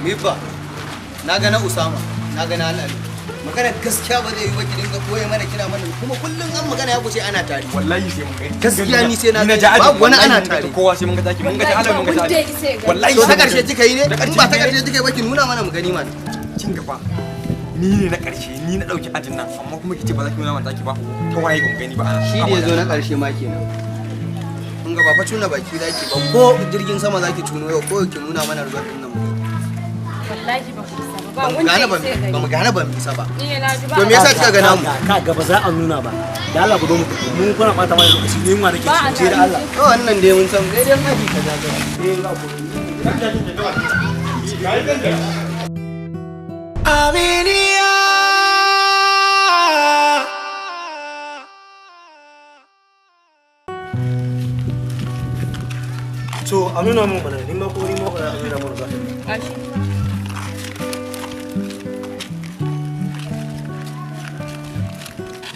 Mibba, na ga na Usama, na ga na Alali. Magana gaskiya ba zai yi ba ki dinga koye mana kina mana kuma kullum an magana ya kuce ana tare. Wallahi sai mun gani. Gaskiya ni sai na gani. Babu wani ana tare. Kowa sai mun ga taki, mun ga ta Alali, mun ga ta Alali. Wallahi to ta karshe kika yi ne? In ba ta karshe kika yi ba ki nuna mana mu gani mana. Kin ga fa. Ni ne na karshe, ni na dauki ajin nan, amma kuma kice ba za ki nuna mana taki ba. Ta waye ban gani ba ana. Shi ne zo na karshe ma kenan. Kun ga ba fa tuna baki zaki ba ko jirgin sama zaki tuno yau ko ki nuna mana result din nan. Wallahi ba ku isa ba. Ba wanda ba mu gane ba mu isa ba. Ni na ji ba. To me yasa kika ga namu? Ka ga ba za a nuna ba. Da Allah ku zo mu tafi. Mun kuna bata mana lokaci ne yunwa nake ci da Allah. To wannan dai mun san dai dai aji kaza ga. Eh ba ku. Aminiya. To a nuna mun mana ni ma ko ni ma a nuna mun ba. Gashi.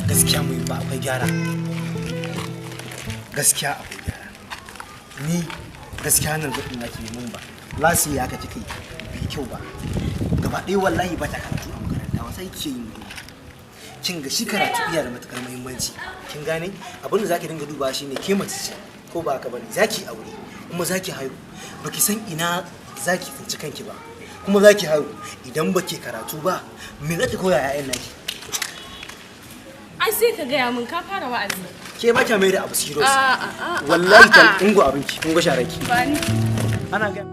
Gaskiya mu ba akwai gyara. Gaskiya akwai gyara. Ni gaskiya nan zaɓin naki bai mun ba. Lasi ya ka kika yi bai kyau ba. Gaba ɗaya wallahi ba ta karatu a makaranta ba sai kike yin mutum. Kin ga shi karatu iya da matukar muhimmanci. Kin gane? Abin da zaki dinga dubawa shine ke mace ce ko ba haka bane zaki aure kuma zaki haihu. Baki san ina zaki tsinci kanki ba. Kuma zaki haihu idan baki karatu ba me zaki koya 'ya'yan naki? Ai sai ka gaya min ka fara wa'azi. Ke ba kya mai da abu serious. A'a. Wallahi tal ungo abinki, ungo sharaki. Ba ni. Ana ga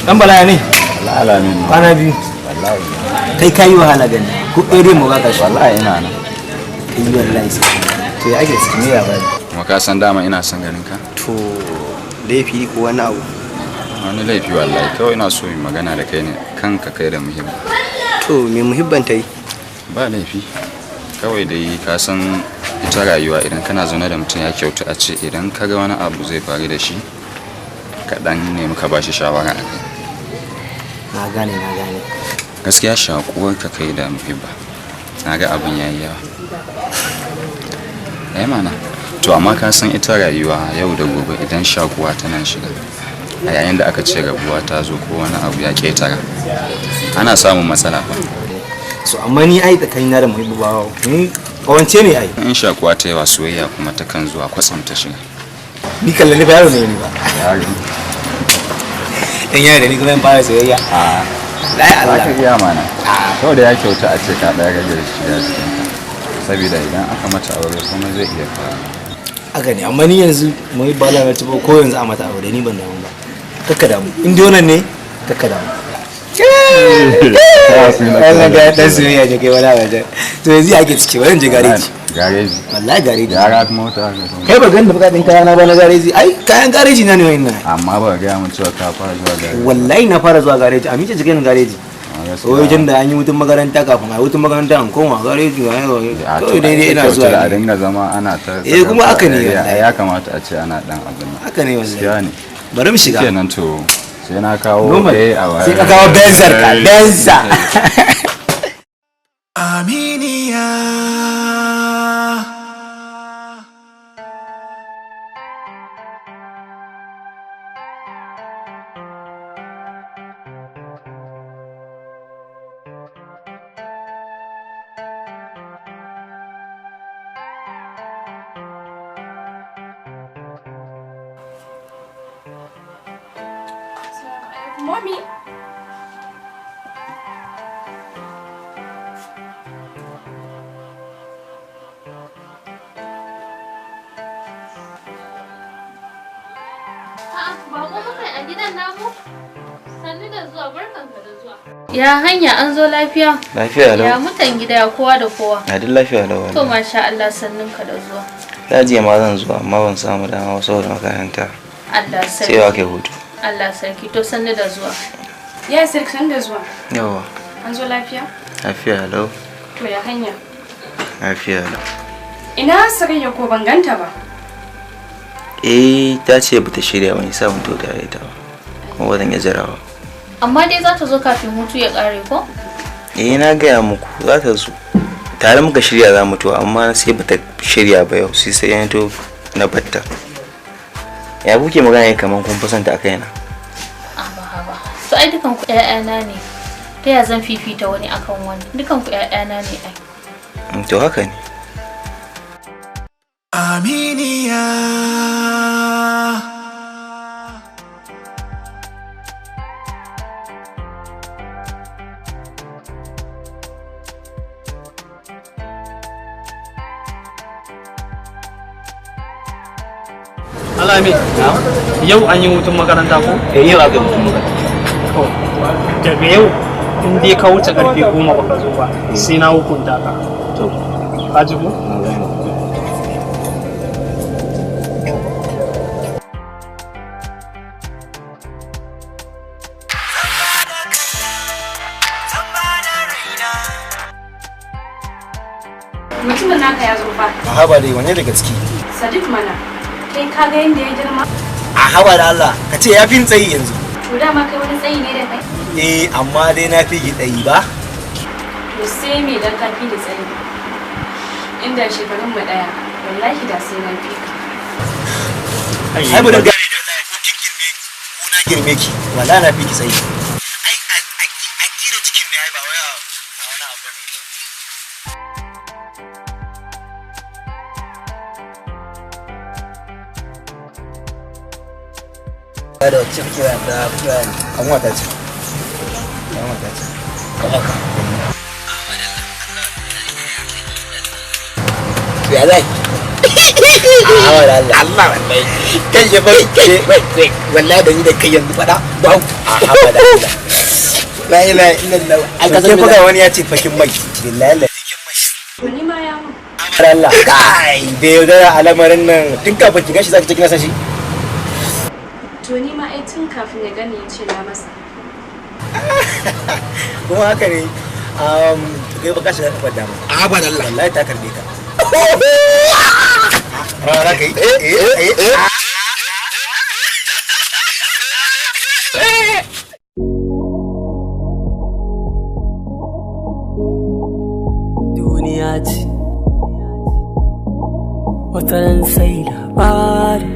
Dan bala ne? Wallahi alamin. Kwana biyu. Wallahi. Kai kayi wahala gani. Ko ere mu baka shi. Wallahi ina nan. Kai wallahi sai. To ya ake ciki me ya bani? Kuma ka san dama ina son ganin ka? To laifi ko wani abu? Wani laifi wallahi kawai ina so in magana da kai ne kanka kai da muhimmi. To me muhibban ta yi? Ba laifi. Kawai dai ka san ita rayuwa idan kana zaune da mutum ya kyauta a ce idan ka ga wani abu zai faru da shi kaɗan ne muka ba shi shawara a kai. Na gane na gane. Gaskiya shakuwar ka kai da muhibba. Na ga abin yayi yawa. Eh mana. To amma ka san ita rayuwa yau da gobe idan shakuwa tana shiga. A yayin da aka ce rabuwa ta zo ko wani abu ya ketara. Ana samun matsala fa. So amma ni ai tsakanina da muhibba ba ni kawance ne ai. In shakuwa ta yawa soyayya kuma ta kan zuwa kwatsam ta shiga. Ni kallon ni ba yaro ne ni ba. Yaro. Dan yaro da ni kuma in fara soyayya. A lai Allah. Za ka iya mana. Kawai da ya kyauta a ce ka ɗaya rage shiga cikinta. Saboda idan aka mata aure kuma zai iya faru. Haka ne amma ni yanzu muhibba Allah ya ci ba ko yanzu a mata aure ni ban damu ba. Kakka damu. In dai wannan ne kakka damu. Allah ga dan soyayya je kai wala wajen. To yanzu ya ake ciki bari in je gareji. Gareji. Wallahi gareji. Yara mota ka Kai ba ganin bukatun kayana ba na gareji. Ai kayan gareji na ne wannan. Amma ba ga mun cewa ka fara zuwa gareji. Wallahi na fara zuwa gareji. A mice cikin gareji. Wajen da an yi hutun makaranta kafin a yi hutun makaranta an koma gareji ga kawai dai dai ina zuwa. A dinga zama ana ta. Eh kuma haka ne wallahi. Ya kamata a ce ana dan abin nan. Haka ne wallahi. Gaskiya ne. Bari mu shiga. Kenan to sai na kawo eh a Sai ka kawo benzar ka benza. Aminiya. Mommy. A'a, ba ko muka a gidan namu? Sannu da zuwa, barkanka da zuwa. Ya hanya, an zo lafiya? Lafiya lau. Ya mutan gida, ya kowa da kowa? Na duk lafiya lau To wallahi. masha Allah, sannunka da zuwa. Da jiya ma zan zuwa amma ban samu dama ba saboda makaranta. Allah Sai wa sarki. kai hutu. Allah sarki, to sannu da zuwa. Ya sarki, sannu da zuwa. Yawa. An zo lafiya? Lafiya lau. To ya hanya? Lafiya lau. Ina Sarayya, ko ban ganta ba? Eh, ta ce bata shirya ba ni sa mun to tare da ita ba. Kuma ba zan iya jira ba. Amma dai za ta zo kafin hutu ya kare ko? Eh, na gaya muku za ta zo. Tare muka shirya za mu to amma sai bata shirya ba yau, sai ya to na batta. Ya kuke magana ne kamar kun fi son ta a kaina? Haba haba. To ai dukan ku ƴaƴana ne. Ta ya zan fifita wani akan wani? Dukan ku ƴaƴana ne ai. To haka ne. Aminiya. Alami, yau an yi hutun makaranta ko? Eh, yau aka yi hutun makaranta. To, daga yau in dai ka wuce karfe 10 baka zo ba, sai na hukunta ka. To. Ka ji ko? Mutumin naka ya zo fa. A haba dai, wane daga ciki? Sadiq mana. Kai ka ga yadda ya girma? A haba da Allah, ka ce ya fi tsayi yanzu. To dama kai wani tsayi ne da kai? Eh, amma dai na fi ki tsayi ba. To sai me dan ka fi da tsayi? Inda shekarun mu daya, wallahi da sai na fi ka. Ai bu dan gane da wallahi ko kin girme ni ko na girme ki, wallahi na fi ki tsayi. Ai a kira cikin ne, ai ba wai a wani abu ne ba. Da wacce kake waya, da kake waya? Kanwata ce. Kanwata ce. Kanwata. Ya zai? A wa Allah. Allah wallahi. Kai ya bai kai wallahi da ni da kai yanzu fada. Ba a haba da Allah. La ilaha illallah. Ai ka san fa wani ya ce fakin mai. Billahi la. To ni ma ya mun. Allah. Kai da yaudara a lamarin nan tun kafin ki gashi zaki ce kina san shi. To ni ma ai tun kafin ya gani ya ce na masa. Kuma haka ne. Kai baka shiga kafar dama. A ba Allah. Wallahi ta karbe ka. Rawa za ka yi? Eh eh eh. Duniya ce, wataran sai labari.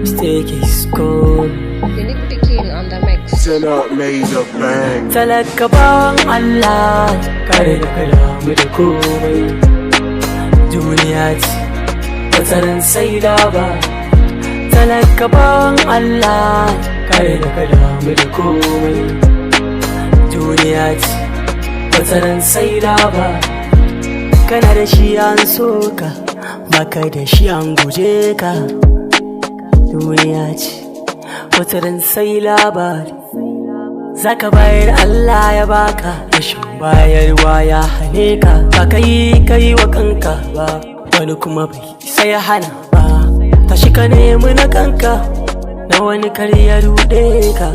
Mistake is gone. Unique the King on the mix. Talaka bawan Allah, kare da kalamu da komai. Duniya ce, wataran sai labari. Talaka bawan Allah, kare da kalamu da komai. Duniya ce, wataran sai labari. Kana da shi an soka, baka da shi an guje ka. Duniya ce, wataran sai labari. Zaka bayar Allah ya baka, rashin bayarwa ya hane ka. Ba kai kai wa kanka ba, wani kuma bai isa ya hana ba. Tashi ka nemi na kanka, na wani kar ya ruɗe ka.